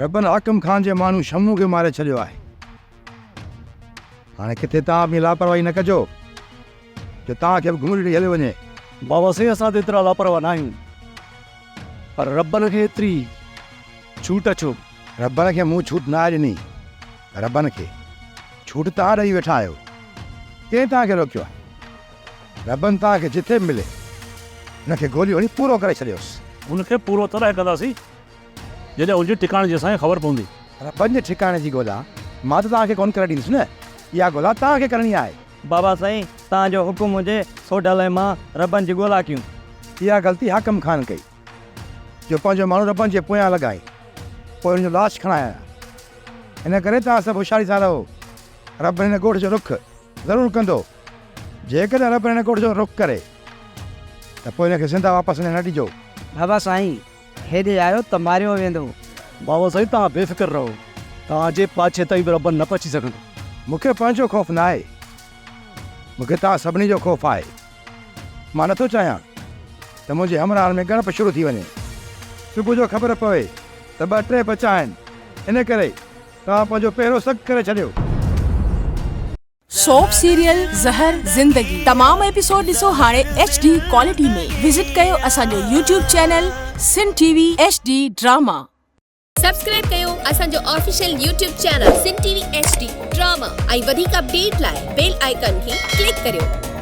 ربن حاڪم خان جي ماڻهو شمو کي ماري ڇڏيو آهي. هاڻي ڪٿي توهان به لاپرواهي نه ڪجو جو توهان کي به گهمري ڏئي هليو وڃي. بابا سائين اسان ته ايترا لاپرواهه نه آهيون پر ربن کي ايتري ڇوٽ ڇو؟ ربن کي مون ڇوٽ ناهي ڏني. ربن کي ڇوٽ توهان ڏئي ويٺا آهيو. ڪنهن توهان کي روڪيو آهي؟ ربن توهان کي جٿي به ملي ان کي گوليون هڻي پورو ڪري ڇڏيوس. ان کي پورو تڏهن ڪنداسين جڏهن ان جي ٺڪاڻي جي اسان کي خبر پوندي. ربن جي ٺڪاڻي جي ڳولا مان ته توهان کي ڪونه ڪري ڏيندس نه، اها ڳولا توهان کي ڪرڻي آهي. بابا سائين، توهان جو حڪم هجي، سوڍل ۽ مان ربن جي ڳولا ڪيون. اها غلطي حاڪم خان ڪئي، جو پنهنجو ماڻهو ربن جي پويان لڳائي، پوء ان جو لاش کڻائي آيا. ان ڪري توهان سڀ هوشياري سان رهو. رب هن ڳوٺ جو رخ ضرور ڪندو. جيڪڏهن رب هن ڳوٺ جو رخ ڪري ته پوء هن کي زنده واپس وڃڻ نه ڏجو. بابا سائين، هيڏي آيو ته ماريو ويندو. بابا سائين توهان بي فڪر رهو، توهان جي پاڇي تائين به ربن نه پهچي سگهندو. مون کي پنهنجو خوف ناهي، مون کي توهان سڀني جو خوف آهي. مان نٿو چاهيان ته منهنجي همراهن ۾ ڳڻپ شروع ٿي وڃي. صبح جو خبر پوي ته ٻه ٽي بچا آهن، ان ڪري توهان پنهنجو پهرو سخت ڪري ڇڏيو. سوپ سيريل زهر زندگي تمام ايپيسوڊ ڏسو هاڻي ايڇ ڊي ڪوالٽي ۾ وزٽ ڪيو اسان جو YouTube channel Sindh T V H D drama. Subscribe ڪيو اسان جو official YouTube channel Sindh T V H D drama ۽ وڌيڪ اپڊيٽ لاء بيل آئيڪان کي ڪلڪ ڪريو.